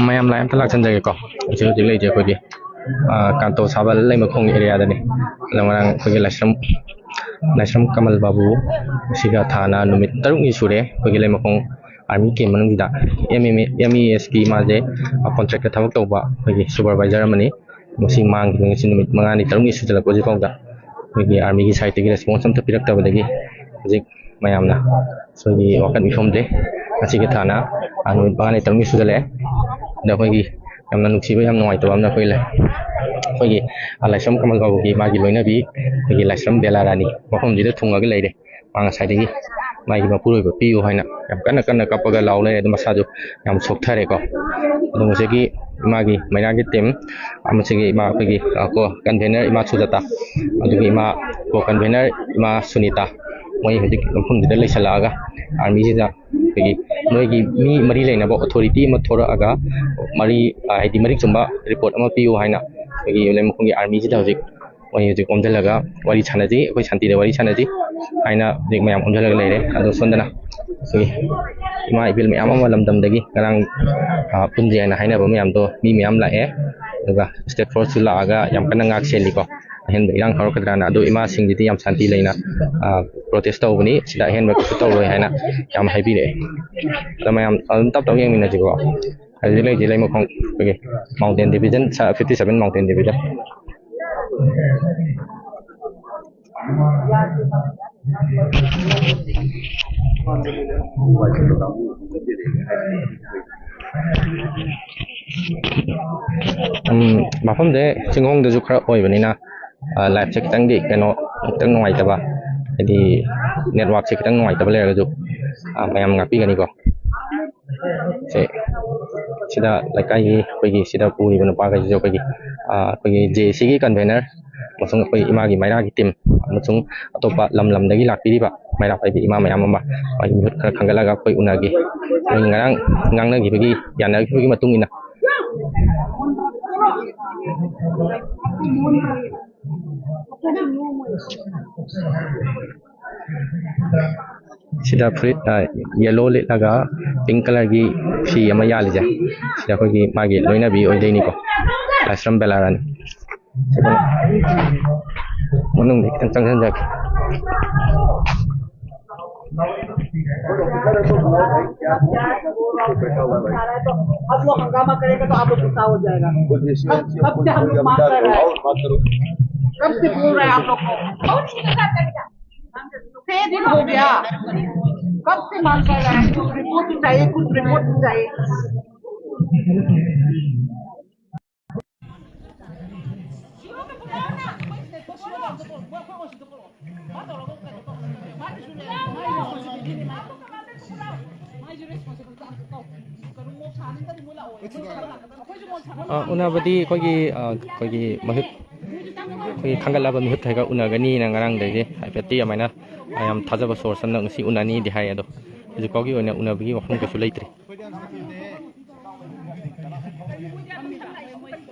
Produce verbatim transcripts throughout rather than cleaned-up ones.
ꯃꯌꯥꯝ ꯂꯥꯏ ꯑꯝꯇ ꯂꯥꯛꯁꯟꯖꯒꯦꯀꯣ꯫ ꯍꯧꯖꯤꯛ ꯍꯧꯖꯤꯛ ꯂꯩꯖꯦ ꯑꯩꯈꯣꯏꯒꯤ, ꯑ, ꯀꯥꯟꯇꯣ ꯁꯥꯕ ꯂꯩꯃꯈꯣꯡ ꯑꯦꯔꯤꯌꯥꯗꯅꯤ꯫ ꯑꯗꯣ ꯉꯔꯥꯡ ꯑꯩꯈꯣꯏꯒꯤ ꯂꯥꯏꯁ꯭ꯔꯝ, ꯂꯥꯏꯁ꯭ꯔꯝ ꯀꯃꯜ ꯕꯥꯕꯨ ꯁꯤꯒ ꯊꯥꯅ ꯅꯨꯃꯤꯠ ꯇꯔꯨꯛꯅꯤ ꯁꯨꯔꯦ ꯑꯩꯈꯣꯏꯒꯤ ꯂꯩꯃꯈꯣꯡ ꯑꯥꯔꯃꯤ ꯀꯦꯝ ꯃꯅꯨꯡꯁꯤꯗ꯫ M M A, M E ꯑꯦꯁꯀꯤ ꯃꯥꯁꯦ, ꯑ, ꯀꯣꯟꯇ꯭ꯔꯦꯛꯇ ꯊꯕꯛ ꯇꯧꯕ ꯑꯩꯈꯣꯏꯒꯤ ꯁꯨꯄꯔꯚꯥꯏꯖꯔ ꯑꯃꯅꯤ꯫ ꯃꯁꯤ ꯃꯥꯡꯈꯤꯕ ꯉꯁꯤ ꯅꯨꯃꯤꯠ ꯃꯉꯥꯅꯤ ꯇꯔꯨꯛꯅꯤ ꯁꯨꯖꯜꯂꯛꯄ ꯍꯧꯖꯤꯛ ꯐꯥꯎꯗ ꯑꯩꯈꯣꯏꯒꯤ ꯑꯥꯔꯃꯤꯒꯤ ꯁꯥꯏꯠꯇꯒꯤ ꯔꯦꯁꯄꯣꯟꯁ ꯑꯝꯇ ꯄꯤꯔꯛꯇꯕꯗꯒꯤ ꯍꯧꯖꯤꯛ ꯃꯌꯥꯝꯅ ꯑꯩꯈꯣꯏꯒꯤ ꯋꯥꯀꯠ ꯃꯤꯐꯝꯁꯦ ꯉꯁꯤꯒꯤ ꯊꯥꯅ, ꯑ, ꯅꯨꯃꯤꯠ ꯃꯉꯥꯅꯤ ꯇꯔꯨꯛꯅꯤ ꯁꯨꯖꯜꯂꯛꯑꯦ꯫ ꯑꯗ ꯑꯩꯈꯣꯏꯒꯤ ꯌꯥꯝꯅ ꯅꯨꯡꯁꯤꯕ, ꯌꯥꯝ ꯅꯨꯡꯉꯥꯏꯇꯕ ꯑꯃꯅ ꯑꯩꯈꯣꯏ ꯂꯩ-, ꯑꯩꯈꯣꯏꯒꯤ, ꯑ, ꯂꯥꯏꯁ꯭ꯔꯝ ꯀꯃꯜ ꯕꯥꯕꯨꯒꯤ ꯃꯥꯒꯤ ꯂꯣꯏꯅꯕꯤ ꯑꯩꯈꯣꯏꯒꯤ ꯂꯥꯏꯁ꯭ꯔꯝ ꯕꯦꯂꯥ ꯔꯥꯅꯤ ꯃꯐꯝꯁꯤꯗ ꯊꯨꯡꯉꯒ ꯂꯩꯔꯦ꯫ ꯃꯥ ꯉꯁꯥꯏꯗꯒꯤ ꯃꯥꯒꯤ ꯃꯄꯨꯔꯣꯏꯕ ꯄꯤꯌꯨ ꯍꯥꯏꯅ ꯌꯥꯝ ꯀꯟꯅ ꯀꯟꯅ ꯀꯞꯄꯒ ꯂꯥꯎ ꯂꯩꯔꯦ꯫ ꯑꯗꯨ ꯃꯁꯥꯗꯨ ꯌꯥꯝ ꯁꯣꯛꯊꯔꯦꯀꯣ꯫ ꯑꯗꯨ ꯉꯁꯤꯒꯤ ꯏꯃꯥꯒꯤ ꯃꯩꯔꯥꯒꯤ ꯇꯤꯝ ꯑꯃꯁꯨꯡ ꯏꯃꯥ ꯑꯩꯈꯣꯏꯒꯤ, ꯑ, ꯀꯣ ꯀꯟꯚꯦꯅꯔ ꯏꯃꯥ ꯁꯨꯖꯥꯇꯥ, ꯑꯗꯨꯒꯤ ꯏꯃꯥ ꯀꯣ ꯀꯟꯚꯦꯅꯔ ꯏꯃꯥ ꯁꯨꯅꯤꯇꯥ, ꯃꯣꯏ ꯍꯧꯖꯤꯛ ꯃꯐꯝꯁꯤꯗ ꯂꯩꯁꯜꯂꯛꯑꯒ ꯑꯥꯔꯃꯤꯁꯤꯗ ꯑꯩꯈꯣꯏꯒꯤ ꯃꯣꯏꯒꯤ ꯃꯤ ꯃꯔꯤ ꯂꯩꯅꯕ ꯑꯣꯊꯣꯔꯤꯇꯤ ꯑꯃ ꯊꯣꯔꯛꯑꯒ ꯃꯔꯤ, ꯑ, ꯍꯥꯏꯗꯤ ꯃꯔꯤꯛ ꯆꯨꯝꯕ ꯔꯤꯄꯣꯔꯠ ꯑꯃ ꯄꯤꯌꯨ ꯍꯥꯏꯅ ꯑꯩꯈꯣꯏꯒꯤ ꯂꯩꯃꯈꯣꯡꯒꯤ ꯑꯥꯔꯃꯤꯁꯤꯗ ꯍꯧꯖꯤꯛ ꯃꯣꯏ ꯍꯧꯖꯤꯛ ꯑꯣꯟꯁꯤꯜꯂꯒ ꯋꯥꯔꯤ ꯁꯥꯟꯅꯁꯤ, ꯑꯩꯈꯣꯏ ꯁꯥꯟꯇꯤꯗ ꯋꯥꯔꯤ ꯁꯥꯟꯅꯁꯤ ꯍꯥꯏꯅ ꯍꯧꯖꯤꯛ ꯃꯌꯥꯝ ꯑꯣꯟꯁꯤꯜꯂꯒ ꯂꯩꯔꯦ꯫ ꯑꯗꯣ ꯁꯣꯝꯗꯅ ꯑꯩꯈꯣꯏꯒꯤ ꯏꯃꯥ ꯏꯕꯦꯜ ꯃꯌꯥꯝ ꯑꯃ ꯂꯝꯗꯝꯗꯒꯤ ꯉꯔꯥꯡ, ꯑ, ꯄꯨꯟꯁꯦ ꯍꯥꯏꯅ ꯍꯥꯏꯅꯕ ꯃꯌꯥꯝꯗꯣ ꯃꯤ ꯃꯌꯥꯝ ꯂꯥꯛꯑꯦ꯫ ꯑꯗꯨꯒ ꯁ꯭ꯇꯦꯠ ꯐꯣꯔꯁꯁꯨ ꯂꯥꯛꯑꯒ ꯌꯥꯝ ꯀꯟꯅ ꯉꯥꯛ ꯁꯦꯜꯂꯤꯀꯣ꯫ ꯑꯍꯦꯟꯕ ꯏꯔꯥꯡ ꯍꯧꯔꯛꯀꯗ꯭ꯔꯥꯅ꯫ ꯑꯗꯨ ꯏꯃꯥꯁꯤꯡꯒꯤꯗꯤ ꯌꯥꯝ ꯁꯥꯟꯇꯤ ꯂꯩꯅ, ꯑ, ꯄ꯭ꯔꯣꯇꯦꯁ ꯇꯧꯕꯅꯤ, ꯁꯤꯗ ꯑꯍꯦꯟꯕ ꯀꯩꯁꯨ ꯇꯧꯔꯣꯏ ꯍꯥꯏꯅ ꯌꯥꯝ ꯍꯥꯏꯕꯤꯔꯛꯑꯦ꯫ ꯑꯗꯣ ꯃꯌꯥꯝ ꯑꯗꯨꯝ ꯇꯞ ꯇꯞ ꯌꯦꯡꯃꯤꯟꯅꯁꯤꯀꯣ꯫ ꯍꯧꯖꯤꯛ ꯂꯩꯔꯤꯁꯦ ꯂꯩꯃꯈꯣꯡ ꯑꯩꯈꯣꯏꯒꯤ mountain division, fifty seven mountain division. Um, ꯃꯐꯝꯁꯦ ꯆꯤꯡꯈꯣꯡꯗꯁꯨ ꯈꯔ ꯑꯣꯏꯕꯅꯤꯅ, ꯑ, ꯂꯥꯏꯐꯁꯦ ꯈꯤꯇꯪꯗꯤ ꯀꯩꯅꯣ, ꯈꯤꯇꯪ ꯅꯨꯡꯉꯥꯏꯇꯕ, ꯍꯥꯏꯗꯤ ꯅꯦꯠꯋꯥꯛꯁꯦ ꯈꯤꯇꯪ ꯅꯨꯡꯉꯥꯏꯇꯕ ꯂꯩꯔꯒꯁꯨ, ꯑ, ꯃꯌꯥꯝ ꯉꯥꯛꯄꯤꯒꯅꯤꯀꯣ꯫ ꯁꯦ, ꯁꯤꯗ ꯂꯩꯀꯥꯏꯒꯤ ꯑꯩꯈꯣꯏꯒꯤ ꯁꯤꯗ ꯎꯔꯤꯕ ꯅꯨꯄꯥꯈꯩꯁꯤꯁꯨ ꯑꯩꯈꯣꯏꯒꯤ, ꯑ, ꯑꯩꯈꯣꯏꯒꯤ ꯖꯦ ꯑꯦ ꯁꯤꯒꯤ ꯀꯟꯚꯦꯅꯔ ꯑꯃꯁꯨꯡ ꯑꯩꯈꯣꯏ ꯏꯃꯥꯒꯤ ꯃꯩꯔꯥꯒꯤ ꯇꯤꯝ ꯑꯃꯁꯨꯡ ꯑꯇꯣꯞꯄ ꯂꯝ ꯂꯝꯗꯒꯤ ꯂꯥꯛꯄꯤꯔꯤꯕ ꯃꯩꯔꯥ ꯄꯥꯏꯕꯤ ꯏꯃꯥ ꯃꯌꯥꯝ ꯑꯃ ꯃꯥꯒꯤ ꯃꯤꯍꯨꯠ ꯈꯔ ꯈꯟꯒꯠꯂꯒ ꯑꯩꯈꯣꯏ ꯎꯅꯒꯦ꯫ ꯑꯩꯈꯣꯏ ꯉꯔꯥꯡ ꯉꯥꯡꯅꯈꯤꯕꯒꯤ, ꯌꯥꯅꯈꯤꯕꯒꯤ ꯃꯇꯨꯡ ꯏꯟꯅ ꯁꯤꯗ ꯐꯨꯔꯤꯠ ꯌꯦꯂꯣ ꯂꯤꯠꯂꯒ ꯄꯤꯡ ꯀꯂꯔꯒꯤ ꯐꯤ ꯑꯃ ꯌꯥꯜꯂꯤꯁꯦ, ꯁꯤꯗ ꯑꯩꯈꯣꯏꯒꯤ ꯃꯥꯒꯤ ꯂꯣꯏꯅꯕꯤ ꯑꯣꯏꯗꯣꯏꯅꯤꯀꯣ, ꯂꯥꯏꯁ꯭ꯔꯝ ꯕꯦꯂꯥꯔꯥꯅꯤ꯫ ꯃꯅꯨꯡꯗ ꯈꯤꯇꯪ ꯆꯪꯁꯤꯟꯖꯔꯛꯀꯦ꯫ अब लोग हंगामा करेगा तो आप लोग गुस्सा हो जाएगा। कब, कब से हम लोग मांग कर रहे हैं? कब से बोल रहे हैं आप लोग को? छह दिन हो गया। कब से मांग कर रहे हैं? कुछ रिपोर्ट चाहिए, कुछ रिपोर्ट चाहिए। ꯑ, ꯎꯅꯕꯗꯤ ꯑꯩꯈꯣꯏꯒꯤ, ꯑ, ꯑꯩꯈꯣꯏꯒꯤ ꯃꯍꯨꯠ, ꯑꯩꯈꯣꯏꯒꯤ ꯈꯟꯒꯠꯂꯕ ꯃꯤꯍꯨꯠꯈꯩꯒ ꯎꯅꯒꯅꯤꯅ ꯉꯔꯥꯡꯗꯒꯤ ꯍꯥꯏꯐꯦꯠꯇꯤ ꯑꯗꯨꯃꯥꯏꯅ, ꯑ, ꯌꯥꯝ ꯊꯥꯖꯕ source ꯑꯃꯅ ꯉꯁꯤ ꯎꯅꯅꯤꯗꯤ ꯍꯥꯏ, ꯑꯗꯣ ꯍꯧꯖꯤꯛ ꯐꯥꯎꯒꯤ ꯑꯣꯏꯅ ꯎꯅꯕꯒꯤ ꯋꯥꯐꯝ ꯀꯩꯁꯨ ꯂꯩꯇ꯭ꯔꯤ꯫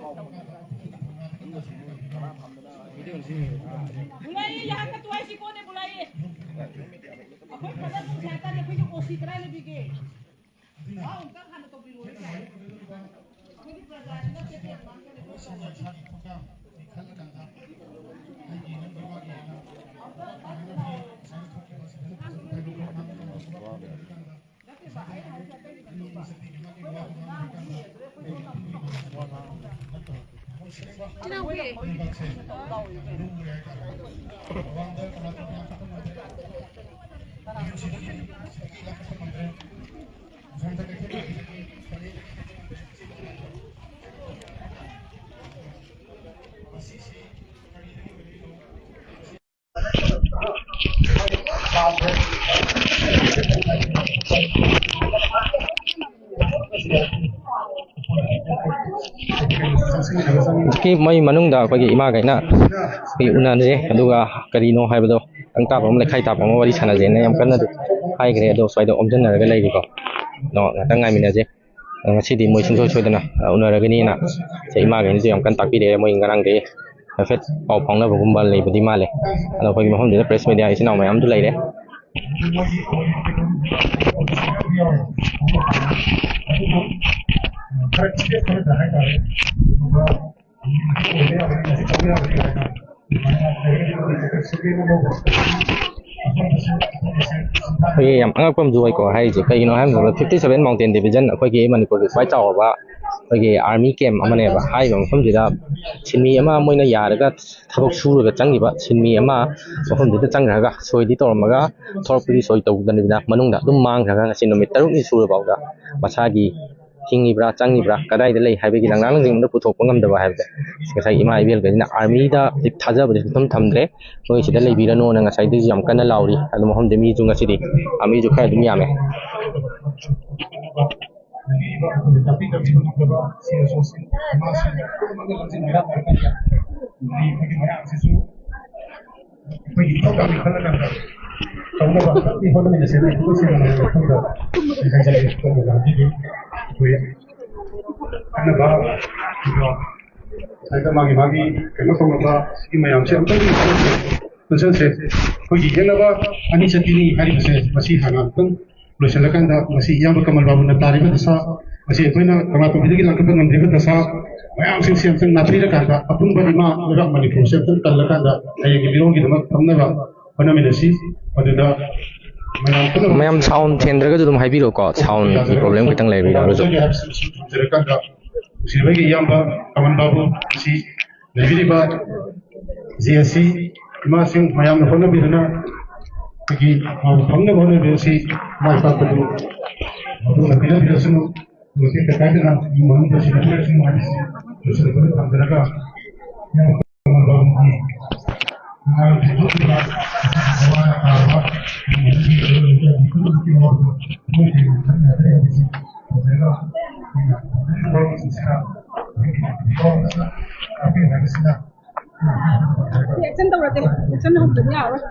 बुलाइए, यहाँ का तो ऐसी कौन है, बुलाइए। ꯑꯩꯈꯣꯏ ꯐꯖꯅ ꯇꯧꯁꯦ ꯍꯥꯏꯇꯥꯔꯗꯤ ꯑꯩꯈꯣꯏꯒꯤ ꯑꯣ ꯁꯤ ꯀꯗꯥꯏ ꯂꯩꯕꯤꯒꯦ? ꯋꯥ ꯑꯃꯨꯛꯇꯪ ꯍꯥꯟꯅ ꯇꯧꯕꯤꯔꯛꯑꯣ ꯌꯥꯏ꯫ ꯑꯩꯈꯣꯏꯒꯤ ꯄ꯭ꯔꯖꯥꯁꯤꯅ ꯆꯦꯛ ꯌꯥꯝ ꯃꯥꯡꯈꯔꯦ꯫ ꯍꯧꯖꯤꯛꯀꯤ ꯃꯣꯏ ꯃꯅꯨꯡꯗ ꯑꯩꯈꯣꯏꯒꯤ ꯏꯃꯥꯈꯩꯅ ꯑꯩꯈꯣꯏ ꯎꯅꯔꯦ, ꯑꯗꯨꯒ ꯀꯔꯤꯅꯣ ꯍꯥꯏꯕꯗꯣ ꯈꯤꯇꯪ ꯇꯥꯕ ꯑꯃ, ꯂꯩꯈꯥꯏ ꯇꯥꯕ ꯑꯃ ꯋꯥꯔꯤ ꯁꯥꯟꯅꯁꯦꯅ ꯌꯥꯝ ꯀꯟꯅ ꯍꯥꯏꯈ꯭ꯔꯦ꯫ ꯑꯗꯣ ꯁ꯭ꯋꯥꯏꯗ ꯑꯣꯝꯁꯤꯟꯅꯔꯒ ꯂꯩꯔꯤꯀꯣ꯫ ꯑꯗꯣ ꯉꯥꯛꯇꯪ ꯉꯥꯏꯃꯤꯟꯅꯁꯦ꯫ ꯑꯗꯣ ꯉꯁꯤꯗꯤ ꯃꯣꯏ ꯁꯨꯡꯁꯣꯏ ꯁꯣꯏꯗꯅ, ꯑ, ꯎꯅꯔꯒꯅꯤꯅ ꯁꯦ ꯏꯃꯥꯈꯩꯅꯁꯨ ꯌꯥꯝ ꯀꯟꯅ ꯇꯥꯛꯄꯤꯔꯛꯑꯦ꯫ ꯃꯣꯏ ꯉꯔꯥꯡꯗꯒꯤ ꯍꯥꯏꯐꯦꯠ ꯄꯥꯎ ꯐꯥꯎꯅꯕꯒꯨꯝꯕ ꯂꯩꯕꯗꯤ ꯃꯥꯜꯂꯦ꯫ ꯑꯗꯣ ꯑꯩꯈꯣꯏꯒꯤ ꯃꯐꯝꯁꯤꯗ press media ꯏꯆꯤꯟ ꯏꯅꯥꯎ ꯃꯌꯥꯝꯁꯨ ꯂꯩꯔꯦ꯫ ꯃꯣꯏꯒꯤ ꯑꯣꯏꯔꯤꯕ ꯌꯥꯎꯔꯦ꯫ ꯑꯗꯨꯕꯨ ꯈꯔ ꯆꯦꯛꯁꯤꯟꯅ ꯍꯥꯏꯇꯥꯔꯦ꯫ ꯑꯗꯨꯒ ꯑꯩꯈꯣꯏꯒꯤ ꯌꯥꯝ ꯑꯉꯛꯄ ꯑꯃꯁꯨ ꯑꯣꯏꯀꯣ ꯍꯥꯏꯔꯤꯁꯦ꯫ ꯀꯩꯒꯤꯅꯣ ꯍꯥꯏꯕ ꯃꯇꯝꯗ, ꯐꯤꯐꯇꯤ ꯁꯚꯦꯟ ꯃꯥꯎꯟꯇꯦꯟ ꯗꯤꯕꯤꯖꯟ ꯑꯩꯈꯣꯏꯒꯤ ꯃꯅꯤꯄꯨꯔꯒꯤ ꯈ꯭ꯋꯥꯏ ꯆꯥꯎꯔꯕ ꯑꯩꯈꯣꯏꯒꯤ ꯑꯥꯔꯃꯤ ꯀꯦꯝ ꯑꯃꯅꯦꯕ꯫ ꯍꯥꯏꯔꯤꯕ ꯃꯐꯝꯁꯤꯗ ꯁꯤꯟꯃꯤ ꯑꯃ ꯃꯣꯏꯅ ꯌꯥꯔꯒ ꯊꯕꯛ ꯁꯨꯔꯒ ꯆꯪꯈꯤꯕ ꯁꯤꯟꯃꯤ ꯑꯃ ꯃꯐꯝꯗꯨꯗ ꯆꯪꯈ꯭ꯔꯒ ꯁꯣꯏꯗꯤ ꯇꯧꯔꯝꯃꯒ ꯊꯣꯛꯂꯛꯄꯗꯤ ꯁꯣꯏ ꯇꯧꯗꯅꯤꯅ ꯃꯅꯨꯡꯗ ꯑꯗꯨꯝ ꯃꯥꯡꯈ꯭ꯔꯒ ꯉꯁꯤ ꯅꯨꯃꯤꯠ ꯇꯔꯨꯛꯅꯤ ꯁꯨꯔꯐꯥꯎꯗ ꯃꯁꯥꯒꯤ ꯍꯤꯡꯉꯤꯕ꯭ꯔꯥ, ꯆꯪꯉꯤꯕ꯭ꯔꯥ, ꯀꯗꯥꯏꯗ ꯂꯩ ꯍꯥꯏꯕꯒꯤ ꯂꯪꯂꯥꯡ ꯂꯪꯖꯤꯡꯕꯗ ꯄꯨꯊꯣꯛꯄ ꯉꯝꯗꯕ ꯍꯥꯏꯕꯁꯦ ꯉꯁꯥꯏ ꯏꯃꯥ ꯏꯕꯦꯜꯈꯩꯁꯤꯅ ꯑꯥꯔꯃꯤꯗ ꯊꯥꯖꯕꯗꯤ ꯁꯨꯡꯊꯝ ꯊꯝꯗ꯭ꯔꯦ꯫ "ꯅꯣꯏ ꯁꯤꯗ ꯂꯩꯕꯤꯔꯅꯣꯅ" ꯉꯁꯥꯏꯗꯒꯤꯁꯨ ꯌꯥꯝ ꯀꯟꯅ ꯂꯥꯎꯔꯤ꯫ ꯑꯗꯨ ꯃꯐꯝꯗ ꯃꯤꯁꯨ ꯉꯁꯤꯗꯤ, ꯑꯥ, ꯃꯤꯁꯨ ꯈꯔ ꯑꯗꯨꯝ ꯌꯥꯝꯃꯦ꯫ ꯑꯩꯈꯣꯏꯒꯤ ꯏꯊꯧꯗꯥꯡꯅꯤ ꯈꯜꯂꯀꯥꯟꯗ ꯇꯧꯅꯕ ꯑꯝꯇꯪꯗꯤ ꯍꯣꯠꯅꯃꯤꯟꯅꯁꯦꯅ ꯑꯩꯈꯣꯏ ꯁꯦꯡꯅ ꯃꯐꯝꯗ ꯍꯥꯏꯖꯒꯦ꯫ ꯑꯩꯈꯣꯏ ꯀꯥꯟꯅꯕ, ꯑꯗꯨꯒ ꯍꯥꯏꯗꯤ ꯃꯥꯒꯤ ꯃꯥꯒꯤ ꯀꯩꯅꯣ ꯇꯧꯅꯕ ꯁꯤꯒꯤ ꯃꯌꯥꯝꯁꯦ ꯑꯝꯇꯪꯗꯤ ꯄꯨꯟꯁꯤꯟꯁꯦ꯫ ꯑꯩꯈꯣꯏꯒꯤ ꯌꯦꯛꯅꯕ ꯑꯅꯤ ꯆꯠꯄꯤꯅꯤ ꯍꯥꯏꯔꯤꯕꯁꯦ ꯃꯁꯤ ꯍꯥꯟꯅ ꯑꯝꯇꯪ ꯂꯣꯏꯁꯤꯜꯂꯀꯥꯟꯗ ꯃꯁꯤ ꯏꯌꯥꯝꯕ ꯀꯃꯜ ꯕꯥꯕꯨꯅ ꯇꯥꯔꯤꯕ ꯗꯁꯥ ꯑꯁꯤ ꯑꯩꯈꯣꯏꯅ ꯀꯪꯂꯥꯇꯣꯝꯕꯤꯗꯒꯤ ꯂꯥꯡꯈꯠꯄ ꯉꯝꯗ꯭ꯔꯤꯕ ꯗꯁꯥ ꯃꯌꯥꯝꯁꯤꯡꯁꯤ ꯑꯃꯇꯪ ꯅꯥꯊꯩꯔꯀꯥꯟꯗ ꯑꯄꯨꯟꯕ ꯏꯃꯥ ꯂꯩꯕꯥꯛ ꯃꯅꯤꯄꯨꯔꯁꯦ ꯑꯃꯇꯪ ꯀꯜꯂꯀꯥꯟꯗ ꯍꯌꯦꯡꯒꯤ ꯃꯤꯔꯣꯜꯒꯤꯗꯃꯛ ꯊꯝꯅꯕ ꯍꯣꯠꯅꯃꯤꯟꯅꯁꯤ꯫ ꯑꯗꯨꯗ ꯃꯌꯥꯝ ꯄꯨꯝꯅꯃꯛ ꯃꯌꯥꯝ ꯁꯥꯎꯟ ꯊꯦꯟꯗ꯭ꯔꯒꯁꯨ ꯑꯗꯨꯝ ꯍꯥꯏꯕꯤꯔꯣꯀꯣ, ꯁꯥꯎꯟꯒꯤ ꯄ꯭ꯔꯣꯕ꯭ꯂꯦꯝ ꯈꯤꯇꯪ ꯂꯩꯕꯤꯔꯒꯁꯨ꯫ ꯍꯥꯏꯕꯁꯤ ꯊꯝꯖꯔꯀꯥꯟꯗ ꯅꯨꯡꯁꯤꯕꯒꯤ ꯏꯌꯥꯝꯕ ꯀꯃꯜ ꯕꯥꯕꯨ ꯑꯁꯤ ꯂꯩꯕꯤꯔꯤꯕ ꯖꯦ ꯑꯦꯁ ꯁꯤ ꯏꯃꯥꯁꯤꯡ ꯃꯌꯥꯝꯅ ꯍꯣꯠꯅꯕꯤꯗꯨꯅ ꯑꯩꯈꯣꯏꯒꯤ ꯃꯥꯕꯨ ꯐꯪꯅꯕ ꯍꯣꯠꯅꯕꯤꯔꯁꯤ꯫ ꯃꯥꯏ ꯄꯥꯛꯄꯗꯨ ꯃꯄꯨꯅ ꯄꯤꯔꯕꯤꯔꯁꯅꯨ꯫ ꯃꯇꯦꯛꯇ ꯀꯥꯏꯗꯅ ꯏꯃꯨꯡ ꯃꯅꯨꯡꯗ ꯁꯤꯟꯅꯕꯤꯔꯁꯅꯨ ꯍꯥꯏꯕꯁꯤ ꯂꯣꯏꯁꯤꯜꯂꯛꯄꯗ ꯊꯝꯖꯔꯒ, ꯏꯌꯥꯝꯕ ꯀꯃꯜ ꯕꯥꯕꯨꯒꯤ ꯑꯉꯥꯡ ꯊꯤꯟꯗꯣꯛꯂꯤꯕ ꯑꯋꯥ ꯇꯥꯔꯕ ꯏꯃꯨꯡ ꯃꯅꯨꯡꯒꯤ ꯃꯤꯑꯣꯏ ꯄꯨꯝꯅꯃꯛꯀꯤ ꯃꯋꯥꯐꯝ ꯃꯣꯏꯒꯤ ꯊꯝꯖꯔꯒ, ꯑꯩꯈꯣꯏꯅ ꯊꯝꯖꯔꯤꯕ ꯋꯥꯐꯝꯁꯤꯡꯁꯤꯗ ꯑꯩꯈꯣꯏꯒꯤ ꯃꯐꯝ ꯑꯁꯤꯗ ꯀꯥꯞꯄꯤꯌꯨ ꯍꯥꯏꯕꯁꯤꯅ ꯑꯦꯛꯁꯟ ꯇꯧꯔꯁꯦ, ꯑꯦꯛꯁꯟ ꯍꯧꯗ꯭ꯔꯗꯤ ꯌꯥꯔꯔꯣꯏ꯫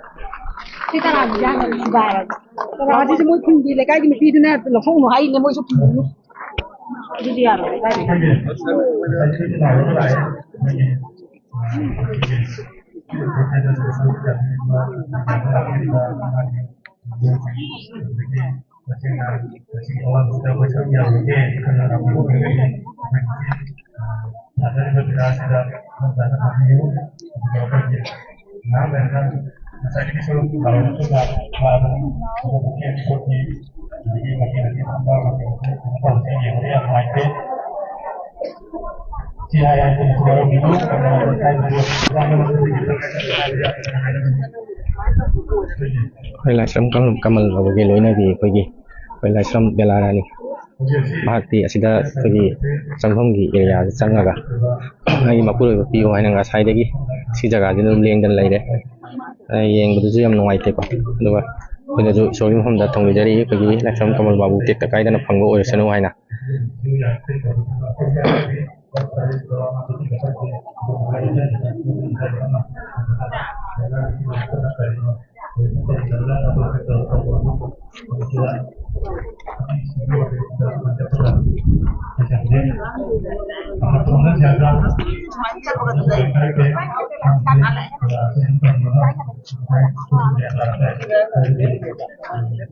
ꯁꯤ ꯇꯔꯥꯗꯤ ꯌꯥꯔꯔꯣꯏ, ꯁꯤꯗ ꯍꯥꯏꯔꯒ꯫ ꯇꯔꯥꯁꯤꯁꯨ ꯃꯣꯏ ꯈꯨꯟꯒꯤ ꯂꯩꯀꯥꯏꯒꯤ ꯅꯨꯄꯤꯗꯨꯅ ꯂꯧꯊꯣꯛꯎꯅꯨ ꯍꯥꯏꯔꯤꯅꯦ, ꯃꯣꯏꯁꯨ ꯄꯨꯅꯨ꯫ ꯑꯗꯨꯗꯤ ꯌꯥꯔꯣꯏ, ꯂꯩꯀꯥꯏꯗꯤ꯫ ꯃꯁꯤꯅ ꯉꯁꯤꯒꯤ ꯑꯋꯥꯡꯕꯁꯤꯗ ꯑꯩꯈꯣꯏ ꯁꯔꯨꯛ ꯌꯥꯔꯨꯒꯦ ꯈꯟꯅꯔꯛꯄ ꯑꯣꯏꯔꯒꯗꯤ ꯑꯩꯈꯣꯏ ꯊꯥꯗꯔꯤꯕ ꯄꯩꯁꯥꯁꯤꯗ ꯃꯐꯝ ꯆꯥꯅ ꯊꯥꯕꯤꯌꯨ꯫ ꯑꯗꯨꯒ ꯑꯩꯈꯣꯏꯒꯤ ꯉꯥꯏꯍꯥꯛ ꯂꯩꯔꯒ ꯉꯁꯥꯏꯒꯤ ꯁꯔꯨꯛ ꯂꯥꯎꯔꯝꯕꯗꯨꯗ ꯂꯥꯛꯑꯕꯅꯤ꯫ ꯑꯗꯨꯕꯨ ꯀꯦꯛ ꯁꯣꯠꯄꯤ ꯑꯗꯒꯤ ꯃꯊꯦꯜ ꯃꯊꯦꯜ ꯊꯝꯕ ꯃꯊꯦꯜ ꯃꯊꯦꯜ ꯊꯝꯕ ꯇꯧꯕꯁꯦ ꯌꯦꯡꯕꯗ ꯌꯥꯝ ꯅꯨꯡꯉꯥꯏꯇꯦ꯫ ꯁꯤ ꯍꯥꯏ ꯍꯥꯏꯗꯅ ꯁꯤ ꯂꯧꯔꯝꯃꯤꯅꯣ? ꯑꯩꯈꯣꯏ ꯂꯥꯏꯁ꯭ꯔꯝ ꯀꯃꯜ ꯀꯃꯜ ꯂꯧꯕꯒꯤ ꯂꯣꯏꯅꯕꯤ ꯑꯩꯈꯣꯏꯒꯤ, ꯑꯩꯈꯣꯏ ꯂꯥꯏꯁ꯭ꯔꯝ ꯕꯦꯂꯥ ꯔꯥꯅꯤ꯫ ꯃꯍꯥꯛꯇꯤ ꯑꯁꯤꯗ ꯑꯩꯈꯣꯏꯒꯤ ꯆꯪꯐꯝꯒꯤ ꯑꯦꯔꯤꯌꯥꯗ ꯆꯪꯉꯒ ꯑꯩꯒꯤ ꯃꯄꯨꯔꯣꯏꯕ ꯄꯤꯌꯨ ꯍꯥꯏꯅ ꯉꯁꯥꯏꯗꯒꯤ ꯁꯤ ꯖꯒꯥꯁꯤꯗ ꯑꯗꯨꯝ ꯂꯦꯡꯗꯅ ꯂꯩꯔꯦ꯫ ꯑ, ꯌꯦꯡꯕꯗꯁꯨ ꯌꯥꯝ ꯅꯨꯡꯉꯥꯏꯇꯦꯀꯣ꯫ ꯑꯗꯨꯒ ꯑꯩꯈꯣꯏꯅꯁꯨ ꯏꯁꯣꯔꯒꯤ ꯃꯐꯝꯗ ꯊꯧꯅꯤꯖꯔꯤ, ꯑꯩꯈꯣꯏꯒꯤ ꯂꯥꯏꯁ꯭ꯔꯝ ꯀꯃꯜ ꯕꯥꯕꯨ ꯇꯦꯛꯇ ꯀꯥꯏꯗꯅ ꯐꯪꯕ ꯑꯣꯏꯔꯁꯅꯨ ꯍꯥꯏꯅ꯫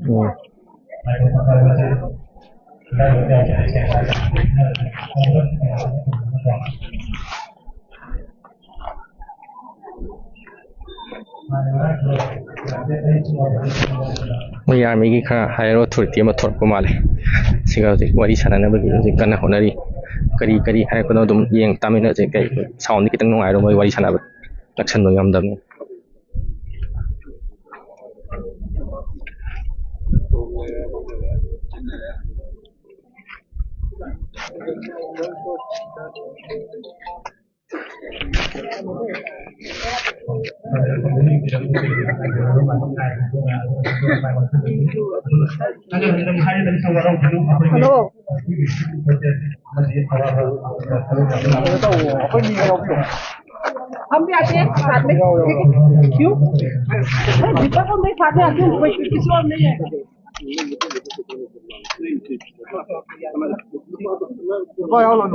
ꯎꯝ꯫ ꯃꯣꯏ ꯑꯥꯔꯃꯤꯒꯤ ꯈꯔ ꯍꯥꯏꯌꯔ ꯑꯣꯊꯣꯔꯤꯇꯤ ꯑꯃ ꯊꯣꯔꯛꯄ ꯃꯥꯜꯂꯦ꯫ ꯁꯤꯒ ꯍꯧꯖꯤꯛ ꯋꯥꯔꯤ ꯁꯥꯟꯅꯅꯕꯒꯤ ꯍꯧꯖꯤꯛ ꯀꯟꯅ ꯍꯣꯠꯅꯔꯤ꯫ ꯀꯔꯤ ꯀꯔꯤ ꯍꯥꯏꯔꯛꯄꯅꯣ ꯑꯗꯨꯝ ꯌꯦꯡ ꯇꯥꯃꯤꯟꯅꯁꯦ꯫ ꯀꯩ ꯁꯥꯎꯟꯗꯤ ꯈꯤꯇꯪ ꯅꯨꯡꯉꯥꯏꯔꯣ ꯃꯣꯏ ꯋꯥꯔꯤ ꯁꯥꯟꯅꯕ ꯅꯛꯁꯟꯕ ꯉꯝꯗꯕꯅꯤ꯫ ꯍꯜꯂꯣ꯫ हम भी आते हैं साथ में। क्यों? अरे, दीपक, हम नहीं साथ में आते हैं, कोई किसी और नहीं है।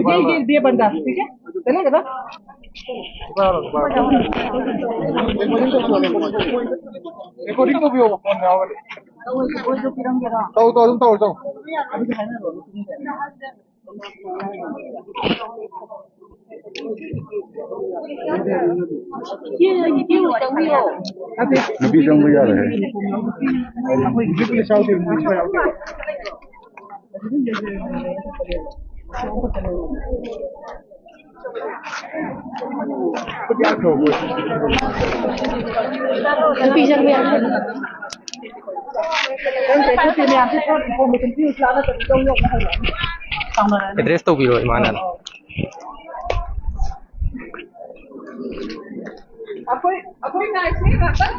ये, ये, ये बंदा, ठीक है? चलेगा ना? रिकॉर्डिंग को भी होगा, फोन में आओगे। ꯇꯧ, ꯇꯧ, ꯑꯗꯨꯝ ꯇꯧꯔꯣ, ꯇꯧ꯫ ꯅꯨꯄꯤ ꯆꯪꯕ ꯌꯥꯔꯣꯏ ꯍꯥꯏ꯫ ꯅꯨꯄꯤ ꯆꯪꯕ ꯌꯥꯔꯣꯏ꯫ ꯑꯦꯗ꯭ꯔꯦꯁ ꯇꯧꯕꯤꯔꯣ ꯏꯃꯥꯅ꯫ ꯑꯩꯈꯣꯏ ꯑꯩꯈꯣꯏ ꯉꯥꯏꯁꯦ ꯉꯥꯛꯇꯪ꯫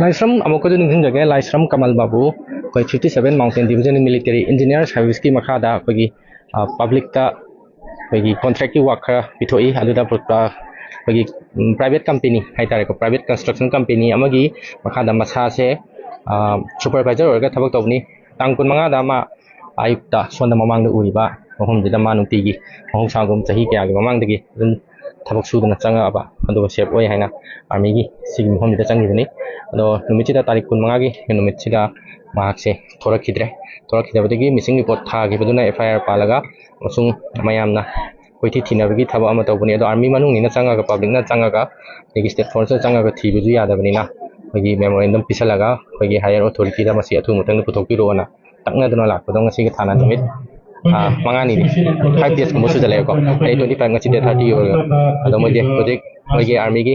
ꯂꯥꯏꯁ꯭ꯔꯝ ꯑꯃꯨꯛꯀꯁꯨ ꯅꯤꯡꯁꯤꯡꯖꯒꯦ, ꯂꯥꯏꯁ꯭ꯔꯝ ꯀꯃꯜ ꯕꯥꯕꯨ, ꯑꯩꯈꯣꯏ fifty seven Mountain Division Military Engineer Service ꯀꯤ ꯃꯈꯥꯗ ꯑꯩꯈꯣꯏꯒꯤ, ꯑ, ꯄꯕ꯭ꯂꯤꯛꯇ ꯑꯩꯈꯣꯏꯒꯤ ꯀꯣꯟꯇ꯭ꯔꯦꯛꯀꯤ ꯋꯥꯔꯛ ꯈꯔ ꯄꯤꯊꯣꯛꯏ꯫ ꯑꯗꯨꯗ, ꯑ, ꯑꯩꯈꯣꯏꯒꯤ, ꯎꯝ, ꯄ꯭ꯔꯥꯏꯚꯦꯠ ꯀꯝꯄꯦꯅꯤ ꯍꯥꯏꯇꯥꯔꯦꯀꯣ, ꯄ꯭ꯔꯥꯏꯚꯦꯠ ꯀꯟꯁꯇ꯭ꯔꯛꯁꯟ ꯀꯝꯄꯦꯅꯤ ꯑꯃꯒꯤ ꯃꯈꯥꯗ ꯃꯁꯥꯁꯦ, ꯑ, ꯁꯨꯄꯔꯚꯥꯏꯖꯔ ꯑꯣꯏꯔꯒ ꯊꯕꯛ ꯇꯧꯕꯅꯤ꯫ ꯇꯥꯡ ꯀꯨꯟꯃꯉꯥꯗ ꯃꯥ ꯑꯌꯨꯛꯇ ꯁꯣꯝꯗ ꯃꯃꯥꯡꯗ ꯎꯔꯤꯕ ꯃꯐꯝꯁꯤꯗ ꯃꯥ ꯅꯨꯡꯇꯤꯒꯤ ꯃꯍꯧꯁꯥꯒꯨꯝ ꯆꯍꯤ ꯀꯌꯥꯒꯤ ꯃꯃꯥꯡꯗꯒꯤ ꯑꯗꯨꯝ ꯊꯕꯛ ꯁꯨꯗꯅ ꯆꯪꯉꯛꯑꯕ, ꯑꯗꯨꯒ ꯁꯦꯞ ꯑꯣꯏ ꯍꯥꯏꯅ ꯑꯥꯔꯃꯤꯒꯤ ꯁꯤꯒꯤ ꯃꯐꯝꯁꯤꯗ ꯆꯪꯈꯤꯕꯅꯤ꯫ ꯑꯗꯣ ꯅꯨꯃꯤꯠꯁꯤꯗ, ꯇꯥꯔꯤꯛ ꯀꯨꯟꯃꯉꯥꯒꯤ ꯅꯨꯃꯤꯠꯁꯤꯗ ꯃꯍꯥꯛꯁꯦ ꯊꯣꯔꯛꯈꯤꯗ꯭ꯔꯦ꯫ ꯊꯣꯔꯛꯈꯤꯗꯕꯗꯒꯤ ꯃꯤꯁꯤꯡ ꯔꯤꯄꯣꯔꯠ ꯊꯥꯈꯤꯕꯗꯨꯅ ꯑꯦꯐ ꯑꯥꯏ ꯑꯥꯔ ꯄꯥꯜꯂꯒ ꯑꯃꯁꯨꯡ ꯃꯌꯥꯝꯅ ꯀꯣꯏꯊꯤ ꯊꯤꯅꯕꯒꯤ ꯊꯕꯛ ꯑꯃ ꯇꯧꯕꯅꯤ꯫ ꯑꯗꯣ ꯑꯥꯔꯃꯤ ꯃꯅꯨꯡꯅꯤꯅ ꯆꯪꯉꯒ, ꯄꯕ꯭ꯂꯤꯛꯅ ꯆꯪꯉꯒ, ꯑꯗꯒꯤ ꯁ꯭ꯇꯦꯠ ꯐꯣꯔꯁꯅ ꯆꯪꯉꯒ ꯊꯤꯕꯁꯨ ꯌꯥꯗꯕꯅꯤꯅ, ꯑꯩꯈꯣꯏꯒꯤ ꯃꯦꯃꯣꯔꯦꯟꯗꯝ ꯄꯤꯁꯜꯂꯒ ꯑꯩꯈꯣꯏꯒꯤ ꯍꯥꯏꯌꯔ ꯑꯣꯊꯣꯔꯤꯇꯤꯗ ꯃꯁꯤ ꯑꯊꯨꯕ ꯃꯇꯝꯗ ꯄꯨꯊꯣꯛꯄꯤꯔꯛꯑꯣꯅ ꯇꯛꯅꯗꯨꯅ ꯂꯥꯛꯄꯗꯣ ꯉꯁꯤꯒꯤ ꯊꯥꯅ ꯅꯨꯃꯤꯠ, ꯑꯥ, ꯃꯉꯥꯅꯤꯅꯤ, five days ꯀꯨꯝꯕ ꯁꯨꯖꯜꯂꯛꯑꯦꯀꯣ꯫ ꯑꯩ twenty five, ꯉꯁꯤ date thirty ꯑꯣꯏꯔꯒ꯫ ꯑꯗꯣ ꯃꯣꯏꯗꯤ ꯍꯧꯖꯤꯛ ꯃꯣꯏꯒꯤ ꯑꯥꯔꯃꯤꯒꯤ,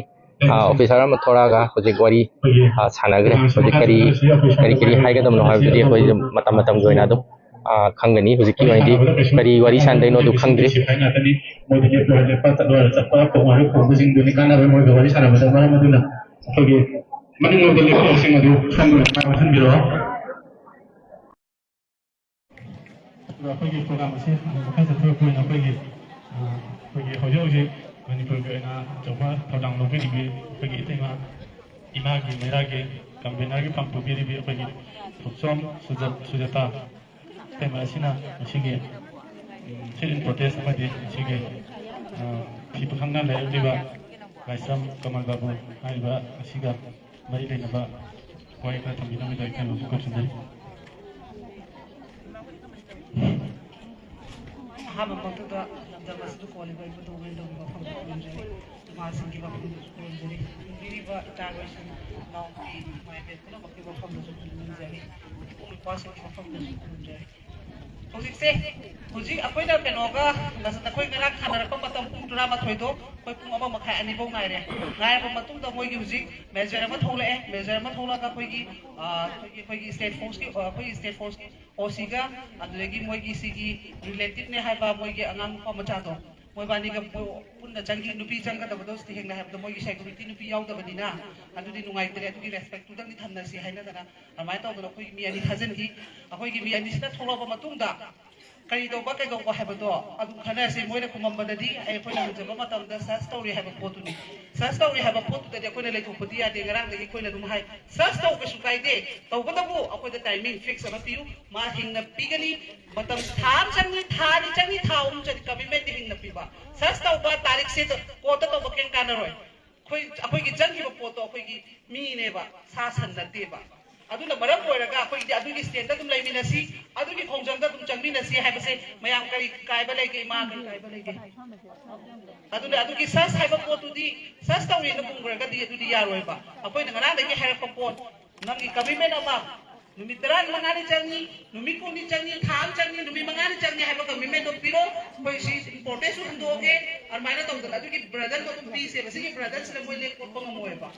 ꯑꯥ, ꯑꯣꯐꯤꯁꯥꯔ ꯑꯃ ꯊꯣꯔꯛꯑꯒ ꯍꯧꯖꯤꯛ ꯋꯥꯔꯤ, ꯑꯥ, ꯁꯥꯟꯅꯈ꯭ꯔꯦ꯫ ꯍꯧꯖꯤꯛ ꯀꯔꯤ, ꯀꯔꯤ ꯀꯔꯤ ꯍꯥꯏꯒꯗꯕꯅꯣ ꯍꯥꯏꯕꯗꯨꯗꯤ ꯑꯩꯈꯣꯏ ꯃꯇꯝ ꯃꯇꯝꯒꯤ ꯑꯣꯏꯅ ꯑꯗꯨꯝ, ꯑꯥ, ꯈꯪꯒꯅꯤ꯫ ꯍꯧꯖꯤꯛꯀꯤ ꯑꯣꯏꯅꯗꯤ ꯀꯔꯤ ꯋꯥꯔꯤ ꯁꯥꯟꯅꯗꯣꯏꯅꯣ ꯑꯗꯨ ꯈꯪꯗ꯭ꯔꯤ꯫ ꯃꯣꯏꯗꯤ ꯂꯦꯞꯄ ꯂꯦꯞꯄ ꯆꯠꯂꯣꯏꯔ ꯆꯠꯄ ꯈꯣꯡ ꯍꯥꯏꯕ ꯈꯣꯡꯕꯁꯤꯡꯗꯨꯅꯤ ꯀꯥꯟꯅꯕ ꯃꯣꯏꯒ ꯋꯥꯔꯤ ꯁꯥꯟꯅꯕꯗ꯫ ꯃꯔꯝ ꯑꯗꯨꯅ ꯑꯩꯈꯣꯏꯒꯤ ꯃꯅꯤꯡꯂꯣꯝꯗ ꯂꯦꯞꯄꯁꯤꯡ ꯑꯗꯨ ꯁꯣꯝꯗ ꯑꯣꯏꯅ ꯃꯥꯏ ꯑꯣꯟꯁꯤꯟꯕꯤꯔꯛꯑꯣ꯫ ꯑꯗꯨꯒ ꯑꯩꯈꯣꯏꯒꯤ ꯄ꯭ꯔꯣꯒ꯭ꯔꯥꯝ ꯑꯁꯤ ꯃꯈꯥ ꯆꯠꯊꯔꯛꯄ ꯑꯣꯏꯅ ꯑꯩꯈꯣꯏꯒꯤ, ꯑ, ꯑꯩꯈꯣꯏꯒꯤ ꯍꯧꯖꯤꯛ ꯍꯧꯖꯤꯛ ꯃꯅꯤꯄꯨꯔꯒꯤ ꯑꯣꯏꯅ ꯑꯆꯧꯕ ꯊꯧꯗꯥꯡ ꯂꯧꯕꯤꯔꯤꯕꯤ ꯑꯩꯈꯣꯏꯒꯤ ꯏꯇꯩꯃ ꯏꯃꯥꯒꯤ ꯃꯩꯔꯥꯒꯤ ꯀꯟꯚꯦꯅꯔꯒꯤ ꯐꯝ ꯄꯨꯕꯤꯔꯤꯕꯤ ꯑꯩꯈꯣꯏꯒꯤ ꯊꯣꯛꯆꯣꯝ ꯁꯨꯖ-, ꯁꯨꯖꯥꯇꯥ ꯏꯇꯩꯃ ꯑꯁꯤꯅ ꯉꯁꯤꯒꯤ, ꯎꯝ, sit-in protest ꯑꯃꯗꯤ ꯉꯁꯤꯒꯤ, ꯑ, ꯐꯤ ꯄꯨꯈꯪꯅ ꯂꯩꯔꯛꯂꯤꯕ ꯂꯥꯏꯁ꯭ꯔꯝ ꯀꯃꯜ ꯕꯥꯕꯨ ꯍꯥꯏꯔꯤꯕ ꯑꯁꯤꯒ ꯃꯔꯤ ꯂꯩꯅꯕ ꯋꯥꯍꯩ ꯈꯔ ꯊꯝꯕꯤꯅꯕꯒꯤꯗꯃꯛꯇ ꯏꯇꯩꯃꯕꯨ ꯀꯧꯁꯤꯟꯖꯔꯤ꯫ ꯑꯍꯥꯟꯕ ꯃꯛꯇꯗ ꯂꯝꯗꯝ ꯑꯁꯤꯗ ꯀꯣꯜꯂꯤꯕ ꯏꯕꯨꯙꯧ ꯋꯦꯟꯗꯣꯒꯤ ꯃꯐꯝꯗ ꯈꯨꯔꯨꯝꯖꯔꯤ, ꯏꯃꯥꯁꯤꯡꯒꯤ ꯃꯐꯝꯗꯁꯨ ꯈꯨꯔꯨꯝꯖꯔꯤ, ꯍꯤꯡꯕꯤꯔꯤꯕ ꯏꯆꯥꯈꯣꯏꯁꯤꯡ, ꯏꯅꯥꯎꯄꯤ, ꯏꯃꯥ ꯏꯕꯦꯟ ꯄꯨꯝꯅꯃꯛꯀꯤ ꯃꯐꯝꯗꯁꯨ ꯈꯨꯔꯨꯝꯖꯔꯤ, ꯏꯄꯨ ꯏꯄ꯭ꯋꯥꯁꯤꯡꯒꯤ ꯃꯐꯝꯗꯁꯨ ꯈꯨꯔꯨꯝꯖꯔꯤ꯫ ꯍꯧꯖꯤꯛꯁꯦ, ꯍꯧꯖꯤꯛ ꯑꯩꯈꯣꯏꯅ ꯀꯩꯅꯣꯒ, ꯅꯈꯣꯏ ꯉꯔꯥꯡ ꯁꯥꯟꯅꯔꯛꯄ ꯃꯇꯝ ꯄꯨꯡ ꯇꯔꯥꯃꯥꯊꯣꯏꯗꯣ ꯑꯩꯈꯣꯏ ꯄꯨꯡ ꯑꯃ ꯃꯈꯥꯏ ꯑꯅꯤꯐꯧ ꯉꯥꯏꯔꯦ꯫ ꯉꯥꯏꯔꯕ ꯃꯇꯨꯡꯗ ꯃꯣꯏꯒꯤ ꯍꯧꯖꯤꯛ ꯃꯦꯖꯔ ꯑꯃ ꯊꯣꯛꯂꯛꯑꯦ, ꯃꯦꯖꯔ ꯑꯃ ꯊꯣꯛꯂꯛꯑꯒ ꯑꯩꯈꯣꯏꯒꯤ, ꯑ, ꯑꯩꯈꯣꯏꯒꯤ, ꯑꯩꯈꯣꯏꯒꯤ ꯁ꯭ꯇꯦꯠ ꯐꯣꯔꯁꯀꯤ, ꯑ, ꯑꯩꯈꯣꯏꯒꯤ ꯁ꯭ꯇꯦꯠ ꯐꯣꯔꯁꯀꯤ ꯑꯣ ꯁꯤꯒ, ꯑꯗꯨꯗꯒꯤ ꯃꯣꯏꯒꯤ ꯁꯤꯒꯤ ꯔꯤꯂꯦꯇꯤꯚꯅꯦ ꯍꯥꯏꯕ ꯃꯣꯏꯒꯤ ꯑꯉꯥꯡ ꯅꯨꯄꯥ ꯃꯆꯥꯗꯣ, ꯃꯣꯏꯕꯥꯅꯤꯒ ꯄꯨ-, ꯄꯨꯟꯅ ꯆꯪꯈꯤ꯫ ꯅꯨꯄꯤ ꯆꯪꯒꯗꯕꯗꯣ ꯁꯦꯡꯅ ꯍꯥꯏꯕꯗ ꯃꯣꯏꯒꯤ ꯁꯦꯀ꯭ꯌꯨꯔꯤꯇꯤ ꯅꯨꯄꯤ ꯌꯥꯎꯗꯕꯅꯤꯅ ꯑꯗꯨꯗꯤ ꯅꯨꯡꯉꯥꯏꯇ꯭ꯔꯦ, ꯑꯗꯨꯒꯤ ꯔꯦꯁꯄꯦꯛꯇꯨꯗꯪꯗꯤ ꯊꯝꯅꯁꯤ ꯍꯥꯏꯅꯗꯅ ꯑꯗꯨꯃꯥꯏꯅ ꯇꯧꯗꯅ ꯑꯩꯈꯣꯏꯒꯤ ꯃꯤ ꯑꯅꯤ ꯊꯥꯖꯤꯟꯈꯤ꯫ ꯑꯩꯈꯣꯏꯒꯤ ꯃꯤ ꯑꯅꯤꯁꯤꯅ ꯊꯣꯛꯂꯛꯄ ꯃꯇꯨꯡꯗ ꯀꯔꯤ ꯇꯧꯕ ꯀꯩꯗꯧꯕ ꯍꯥꯏꯕꯗꯣ ꯑꯗꯨꯝ ꯈꯟꯅꯔꯁꯤ꯫ ꯃꯣꯏꯅ ꯈꯨꯝꯃꯝꯕꯗꯗꯤ ꯑꯩꯈꯣꯏꯅ ꯍꯪꯖꯕ ꯃꯇꯝꯗ ꯁꯔꯆ ꯇꯧꯔꯤ ꯍꯥꯏꯕ ꯄꯣꯠꯇꯨꯅꯤ꯫ ꯁꯔꯆ ꯇꯧꯔꯤ ꯍꯥꯏꯕ ꯄꯣꯠꯇꯨꯗꯗꯤ ꯑꯩꯈꯣꯏꯅ ꯂꯩꯊꯣꯛꯄꯗꯤ ꯌꯥꯗꯦ꯫ ꯉꯔꯥꯡꯗꯒꯤ ꯑꯩꯈꯣꯏꯅ ꯑꯗꯨꯝ ꯍꯥꯏ, ꯁꯔꯆ ꯇꯧꯕꯁꯨ ꯀꯥꯏꯗꯦ, ꯇꯧꯕꯇꯕꯨ ꯑꯩꯈꯣꯏꯗ ꯇꯥꯏꯃꯤꯡ ꯐꯤꯛꯁ ꯑꯃ ꯄꯤꯌꯨ꯫ ꯃꯥ ꯍꯤꯡꯅ ꯄꯤꯒꯅꯤ꯫ ꯃꯇꯝ ꯊꯥ ꯑꯃ ꯆꯪꯅꯤ, ꯊꯥ ꯑꯅꯤ ꯆꯪꯅꯤ, ꯊꯥ ꯑꯍꯨꯝ ꯆꯪꯅꯤ, ꯀꯃꯤꯠꯃꯦꯟꯗꯤ ꯍꯤꯡꯅ ꯄꯤꯕ꯫ ꯁꯔꯆ ꯇꯧꯕ ꯇꯥꯔꯤꯛꯁꯤꯗ ꯀꯣꯠꯇ ꯇꯧꯕ ꯀꯩꯝ ꯀꯥꯟꯅꯔꯣꯏ꯫ ꯑꯩꯈꯣꯏ, ꯑꯩꯈꯣꯏꯒꯤ ꯆꯪꯈꯤꯕ ꯄꯣꯠꯇꯣ ꯑꯩꯈꯣꯏꯒꯤ ꯃꯤꯅꯦꯕ, ꯁꯥ ꯁꯟ ꯅꯠꯇꯦꯕ꯫ ꯑꯗꯨꯅ ꯃꯔꯝ ꯑꯣꯏꯔꯒ ꯑꯩꯈꯣꯏꯒꯤꯗꯤ ꯑꯗꯨꯒꯤ ꯁ꯭ꯇꯦꯟꯗ ꯑꯗꯨꯝ ꯂꯩꯃꯤꯟꯅꯁꯤ, ꯑꯗꯨꯒꯤ ꯈꯣꯡꯖꯪꯗ ꯑꯗꯨꯝ ꯆꯪꯃꯤꯟꯅꯁꯤ ꯍꯥꯏꯕꯁꯦ ꯃꯌꯥꯝ ꯀꯔꯤ ꯀꯥꯏꯕ ꯂꯩꯒꯦ? ꯏꯃꯥ, ꯀꯔꯤ ꯀꯥꯏꯕ ꯂꯩꯒꯦ? ꯑꯗꯨꯅ ꯑꯗꯨꯒꯤ ꯁꯔꯆ ꯍꯥꯏꯕ ꯄꯣꯠꯇꯨꯗꯤ, ꯁꯔꯆ ꯇꯧꯔꯦꯅ ꯄꯨꯝꯈ꯭ꯔꯒꯗꯤ ꯑꯗꯨꯗꯤ ꯌꯥꯔꯣꯏꯕ꯫ ꯑꯩꯈꯣꯏꯅ ꯉꯔꯥꯡꯗꯒꯤ ꯍꯥꯏꯔꯛꯄ ꯄꯣꯠ, ꯅꯪꯒꯤ ꯀꯃꯤꯠꯃꯦꯟ ꯑꯃ, ꯅꯨꯃꯤꯠ ꯇꯔꯥꯃꯉꯥꯅꯤ ꯆꯪꯉꯤ, ꯅꯨꯃꯤꯠ ꯀꯨꯟꯅꯤ ꯆꯪꯉꯤ, ꯊꯥ ꯑꯃ ꯆꯪꯉꯤ, ꯅꯨꯃꯤꯠ ꯃꯉꯥꯅꯤ ꯆꯪꯉꯤ ꯍꯥꯏꯕ ꯀꯃꯤꯠꯃꯦꯟꯗꯣ ꯄꯤꯔꯣ꯫ ꯑꯩꯈꯣꯏ ꯁꯤ ꯏꯝꯄꯣꯔꯇꯦꯟꯁꯁꯨ ꯍꯨꯟꯗꯣꯛꯑꯒꯦ꯫ ꯑꯗꯨꯃꯥꯏꯅ ꯇꯧꯗꯅ ꯑꯗꯨꯒꯤ ꯕꯔꯗꯟꯗꯣ ꯑꯗꯨꯝ ꯄꯤꯁꯦꯕ꯫ ꯁꯤꯒꯤ ꯕꯔꯗꯟꯁꯤꯅ ꯃꯣꯏ ꯂꯦꯞ ꯑꯣꯠꯄ ꯉꯝꯃꯣꯏꯕ꯫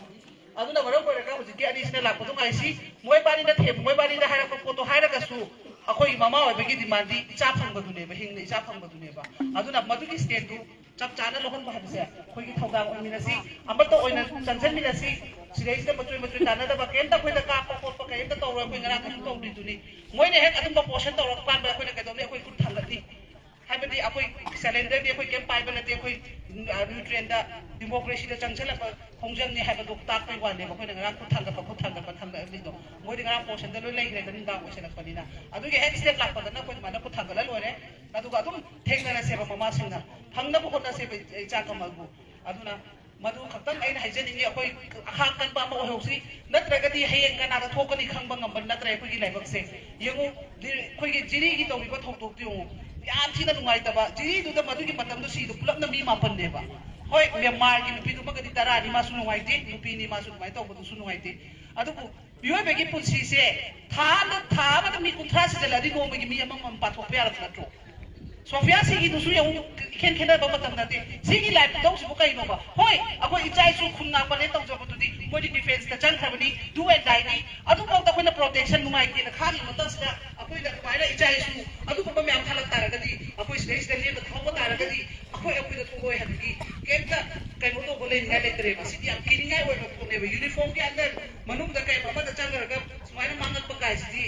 ꯑꯗꯨꯅ ꯃꯔꯝ ꯑꯣꯏꯔꯒ ꯍꯧꯖꯤꯛꯀꯤ ꯑꯅꯤꯁꯤꯅ ꯂꯥꯛꯄꯗꯣ ꯉꯥꯏꯁꯤ꯫ ꯃꯣꯏ ꯕꯥꯅꯤꯅ ꯊꯦꯝ-, ꯃꯣꯏ ꯕꯥꯅꯤꯅ ꯍꯥꯏꯔꯛꯄ ꯄꯣꯠꯇꯣ ꯍꯥꯏꯔꯒꯁꯨ ꯑꯩꯈꯣꯏ ꯃꯃꯥ ꯑꯣꯏꯕꯒꯤ ꯗꯤꯃꯥꯟꯗꯤ ꯏꯆꯥ ꯐꯪꯕꯗꯨꯅꯦꯕ, ꯍꯤꯡꯅ ꯏꯆꯥ ꯐꯪꯕꯗꯨꯅꯦꯕ꯫ ꯑꯗꯨꯅ ꯃꯗꯨꯒꯤ ꯁ꯭ꯇꯦꯟꯗꯨ ꯆꯞ ꯆꯥꯅ ꯂꯧꯍꯟꯕ ꯍꯥꯏꯕꯁꯦ ꯑꯩꯈꯣꯏꯒꯤ ꯊꯧꯗꯥꯡ ꯑꯣꯏꯃꯤꯟꯅꯁꯤ, ꯑꯃꯠꯇ ꯑꯣꯏꯅ ꯆꯪꯁꯤꯟꯃꯤꯟꯅꯁꯤ꯫ ꯁꯤꯗꯩꯁꯤꯗ ꯃꯆꯣꯏ ꯃꯆꯣꯏ ꯇꯥꯟꯅꯗꯕ ꯀꯔꯤꯝꯇ ꯑꯩꯈꯣꯏꯗ ꯀꯥꯞꯄ ꯈꯣꯠꯄ ꯀꯔꯤꯝꯇ ꯇꯧꯔꯣꯏ꯫ ꯑꯩꯈꯣꯏ ꯉꯔꯥꯡ ꯀꯩꯁꯨ ꯇꯧꯗ꯭ꯔꯤꯗꯨꯅꯤ꯫ ꯃꯣꯏꯅ ꯍꯦꯛ ꯑꯗꯨꯝꯕ ꯄꯣꯁꯟ ꯇꯧꯔꯛꯄ ꯀꯥꯟꯗ ꯑꯩꯈꯣꯏꯅ ꯀꯩꯗꯧꯅꯤ? ꯑꯩꯈꯣꯏ ꯈꯨꯠ ꯊꯥꯡꯒꯠꯅꯤ꯫ ꯍꯥꯏꯕꯗꯤ ꯑꯩꯈꯣꯏ ꯀꯦꯂꯦꯟꯗꯔꯗꯤ ꯑꯩꯈꯣꯏ ꯀꯩꯝ ꯄꯥꯏꯕ ꯅꯠꯇꯦ꯫ ꯑꯩꯈꯣꯏ ꯅ꯭ꯌꯨꯇ꯭ꯔꯦꯟꯗ ꯗꯤꯃꯣꯀ꯭ꯔꯦꯁꯤꯗ ꯆꯪꯁꯤꯜꯂꯛꯄ ꯈꯣꯡꯖꯪꯅꯤ ꯍꯥꯏꯕꯗꯨ ꯇꯥꯛꯄꯩ ꯋꯥꯅꯦꯕ꯫ ꯑꯩꯈꯣꯏꯅ ꯉꯔꯥꯡ ꯈꯨꯠ ꯊꯥꯡꯒꯠꯄ ꯈꯨꯠ ꯊꯥꯡꯒꯠꯄ ꯊꯥꯡꯒꯠꯂꯤꯗꯣ ꯃꯣꯏꯗꯤ ꯉꯔꯥꯡ ꯄꯣꯔꯁꯟꯗ ꯂꯣꯏ ꯂꯩꯈ꯭ꯔꯦꯗ ꯅꯨꯡꯗꯥꯡ ꯑꯣꯏꯁꯜꯂꯛꯄꯅꯤꯅ꯫ ꯑꯗꯨꯒꯤ ꯍꯦꯛ ꯁ꯭ꯇꯦꯞ ꯂꯥꯛꯄꯗꯅ ꯑꯩꯈꯣꯏ ꯑꯗꯨꯃꯥꯏꯅ ꯈꯨꯠ ꯊꯥꯡꯒꯠꯂ ꯂꯣꯏꯔꯦ꯫ ꯑꯗꯨꯒ ꯑꯗꯨꯝ ꯊꯦꯡꯅꯔꯁꯦꯕ ꯃꯃꯥꯁꯤꯡꯅ ꯐꯪꯅꯕ ꯍꯣꯠꯅꯁꯦꯕ ꯏꯆꯥ ꯀꯃꯜꯕꯨ꯫ ꯑꯗꯨꯅ ꯃꯗꯨ ꯈꯛꯇꯪ ꯑꯩꯅ ꯍꯥꯏꯖꯅꯤꯡꯉꯤ꯫ ꯑꯩꯈꯣꯏ ꯑꯈꯥꯡ ꯀꯟꯕ ꯑꯃ ꯑꯣꯏꯍꯧꯁꯤ, ꯅꯠꯇ꯭ꯔꯒꯗꯤ ꯍꯌꯦꯡ ꯀꯅꯥꯗ ꯊꯣꯛꯀꯅꯤ ꯈꯪꯕ ꯉꯝꯕ ꯅꯠꯇ꯭ꯔꯦ ꯑꯩꯈꯣꯏꯒꯤ ꯂꯥꯏꯕꯛꯁꯦ꯫ ꯌꯦꯡꯉꯨ, ꯑꯩꯈꯣꯏꯒꯤ ꯖꯤꯔꯤꯒꯤ ꯇꯧꯔꯤꯕ ꯊꯧꯗꯣꯛꯇꯨ ꯌꯦꯡꯉꯨ, ꯌꯥꯝ ꯊꯤꯅ ꯅꯨꯡꯉꯥꯏꯇꯕ꯫ ꯖꯤꯔꯤꯗꯨꯗ ꯃꯗꯨꯒꯤ ꯃꯇꯝꯗꯨ ꯁꯤꯗꯨ ꯄꯨꯂꯞꯅ ꯃꯤ ꯃꯥꯄꯟꯅꯦꯕ꯫ ꯍꯣꯏ, ꯃ꯭ꯌꯥꯟꯃꯥꯔꯒꯤ ꯅꯨꯄꯤꯗꯨꯃꯒꯗꯤ ꯇꯔꯥꯅꯤ, ꯃꯥꯁꯨ ꯅꯨꯡꯉꯥꯏꯇꯦ, ꯅꯨꯄꯤꯅꯤ ꯃꯥꯁꯨ ꯑꯗꯨꯃꯥꯏꯅ ꯇꯧꯕꯗꯨꯁꯨ ꯅꯨꯡꯉꯥꯏꯇꯦ꯫ ꯑꯗꯨꯕꯨ ꯃꯤꯑꯣꯏꯕꯒꯤ ꯄꯨꯟꯁꯤꯁꯦ ꯊꯥ ꯑꯃꯗ, ꯊꯥ ꯑꯃꯗ ꯃꯤ ꯀꯨꯟꯊ꯭ꯔꯥ ꯁꯤꯖꯜꯂꯗꯤ ꯅꯣꯡꯃꯒꯤ ꯃꯤ ꯑꯃꯃꯝ ꯄꯥꯊꯣꯛꯄ ꯌꯥꯔꯕ ꯅꯠꯇ꯭ꯔꯣ? ꯁꯣꯐꯤꯌꯥ ꯁꯤꯒꯤꯗꯨꯁꯨ ꯌꯦꯡꯉꯨ, ꯏꯈꯦꯟ ꯈꯦꯟꯅꯕ ꯃꯇꯝ ꯅꯠꯇꯦ꯫ ꯁꯤꯒꯤ ꯂꯥꯏ ꯈꯨꯗꯧꯁꯤꯕꯨ ꯀꯩꯅꯣꯕ? ꯍꯣꯏ, ꯑꯩꯈꯣꯏ ꯏꯆꯥ ꯏꯁꯨ ꯈꯨꯟ ꯉꯥꯛꯄꯅꯦ ꯇꯧꯖꯕꯗꯨꯗꯤ ꯃꯣꯏꯗꯤ ꯗꯤꯐꯦꯟꯁꯇ ꯆꯪꯈ꯭ꯔꯕꯅꯤ, ꯗꯨ ꯑꯦꯟ ꯗꯥꯏꯅꯤ꯫ ꯑꯗꯨꯐꯥꯎꯗ ꯑꯩꯈꯣꯏꯅ ꯄ꯭ꯔꯣꯇꯦꯛꯁꯟ ꯅꯨꯡꯉꯥꯏꯇꯦꯅ ꯈꯥꯡꯉꯤ ꯃꯇꯝꯁꯤꯗ ꯑꯩꯈꯣꯏꯅ ꯑꯗꯨꯃꯥꯏꯅ ꯏꯆꯥ ꯏꯁꯨ ꯑꯗꯨꯒꯨꯝꯕ ꯃꯌꯥꯝ ꯊꯥꯂꯛ ꯇꯥꯔꯒꯗꯤ ꯑꯩꯈꯣꯏ ꯁꯤꯗꯩꯁꯤꯗ ꯂꯦꯝꯅ ꯊꯝꯍꯧꯕ ꯇꯥꯔꯒꯗꯤ ꯑꯩꯈꯣꯏ ꯑꯩꯈꯣꯏꯗ ꯊꯣꯛꯂꯣꯏ ꯍꯥꯏꯕꯒꯤ ꯀꯩꯝꯇ ꯀꯩꯅꯣ ꯇꯧꯕ ꯂꯩꯅꯤꯡꯉꯥꯏ ꯂꯩꯇ꯭ꯔꯦꯕ꯫ ꯁꯤꯗꯤ ꯌꯥꯝ ꯀꯤꯅꯤꯡꯉꯥꯏ ꯑꯣꯏꯕ ꯄꯣꯠꯅꯦꯕ꯫ ꯌꯨꯅꯤꯐꯣꯔꯝꯒꯤ ꯑꯟꯗꯔ ꯃꯅꯨꯡꯗ ꯀꯩ ꯑꯃꯗ ꯆꯪꯈ꯭ꯔꯒ ꯁꯨꯃꯥꯏꯅ ꯃꯥꯡꯉꯛꯄ ꯀꯥꯏꯁꯤꯗꯤ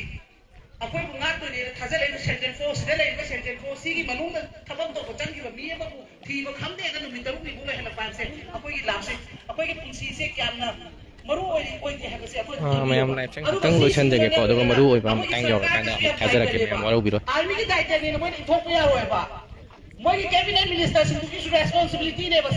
ꯑꯩꯈꯣꯏꯕꯨ ꯉꯥꯛꯇꯣꯏꯅꯦꯅ ꯊꯥꯖꯔꯛꯏꯕ ꯁꯦꯟꯇ꯭ꯔꯦꯜ ꯐꯣꯔꯁꯁꯤꯗ ꯂꯩꯔꯤꯕ ꯁꯦꯟꯇ꯭ꯔꯦꯜ ꯐꯣꯔꯁꯁꯤꯒꯤ ꯃꯅꯨꯡꯗ ꯊꯕꯛ ꯇꯧꯕ ꯆꯪꯈꯤꯕ ꯃꯤ ꯑꯃꯕꯨ ꯊꯤꯕ ꯈꯪꯗꯦꯅ ꯅꯨꯃꯤꯠ ꯇꯔꯨꯛꯅꯤꯃꯨꯛ ꯂꯩꯍꯜꯂꯛꯄ ꯍꯥꯏꯕꯁꯦ ꯑꯩꯈꯣꯏꯒꯤ ꯂꯥꯞꯁꯦ, ꯑꯩꯈꯣꯏꯒꯤ ꯄꯨꯟꯁꯤꯁꯦ ꯀꯌꯥꯝꯅ ꯃꯔꯨ ꯑꯣꯏꯔꯤ ꯑꯣꯏꯗꯦ ꯍꯥꯏꯕꯁꯦ ꯑꯩꯈꯣꯏ ꯑꯥ, ꯈꯪꯕꯤꯌꯨꯕ꯫ ꯃꯌꯥꯝ live ꯁꯦ ꯑꯗꯨꯒ ꯉꯥꯛꯇꯪ ꯁꯤꯁꯤꯡꯁꯦ ꯂꯣꯏꯁꯟꯖꯒꯦꯀꯣ, ꯑꯗꯨꯒ ꯃꯔꯨ ꯑꯣꯏꯕ ꯑꯃ ꯑꯩꯈꯣꯏꯒꯤ ꯃꯇꯥꯡ ꯌꯧꯔꯀꯥꯟꯗ ꯁꯔꯀꯥꯔꯒꯤꯁꯨ ꯑꯃꯨꯛ ꯌꯥꯝ ꯊꯥꯖꯔꯛꯀꯦ, ꯃꯌꯥꯝ ꯅꯨꯡꯉꯥꯏꯇꯦꯕ꯫ ꯋꯥꯔꯧꯕꯤꯔꯣꯏ꯫ ꯑꯥꯔꯃꯤꯒꯤ ꯗꯥꯏꯇꯅꯦꯅ ꯃꯣꯏꯅ ꯏꯟꯊꯣꯛꯄ ꯌꯥꯔꯣꯏꯕ꯫ ꯃꯣꯏꯒꯤ ꯀꯦꯕꯤꯅꯦꯠ ꯃꯤꯅꯤꯁꯇꯔꯁꯤꯡꯗꯨꯒꯤꯁꯨ ꯔꯦꯁꯄꯣꯟꯁꯤꯕꯤꯂꯤꯇꯤꯅꯦꯕ ꯁꯦ꯫